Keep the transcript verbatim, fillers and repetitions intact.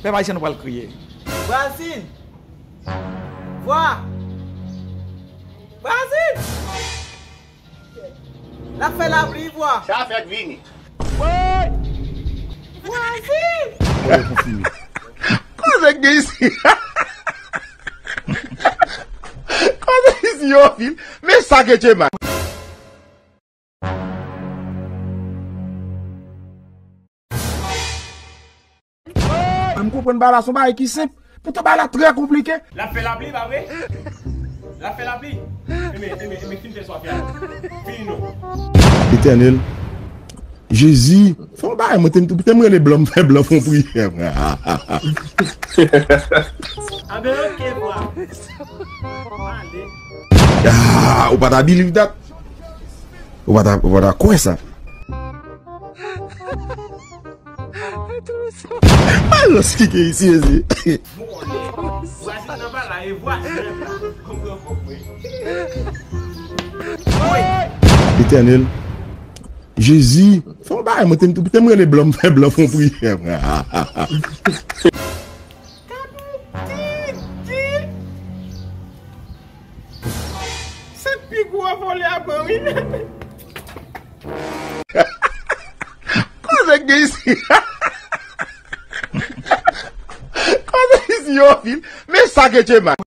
Pèp ayisyen, nou pral kriye. Vwazin! Vwa! Vwazin! L ap fè lapli, vwa! Sa fèk vini. Vwazin! Koze k gen isi? Koze isi yo fil. Men sa ke Chema. M konprann bagay la, se yon bagay ki senp. Poutan bagay la trè konplike. L ap fè lapli, pa vre? L ap fè lapli. Enben, enben, enben, fin fè swa fè a. Fini non. Etènèl, Jezi, fè yon bagay, mwen te, te m rele blan, m fè blan fè yon priyè, frè. Anben, oke, vwa. Ale. Ah, ou pa ta believe that? Ou pa ta, ou pa ta kwè sa? Alòs, ki gen isi, isi? Etènèl, Jezi, fè yon bagay, mwen te, te m rele blan, m fè blan fè yon priyè, frè. Se pi gwo vòlè a ban wi. Koze k gen isi? Koze isi yo fil? Men sa ke Chema.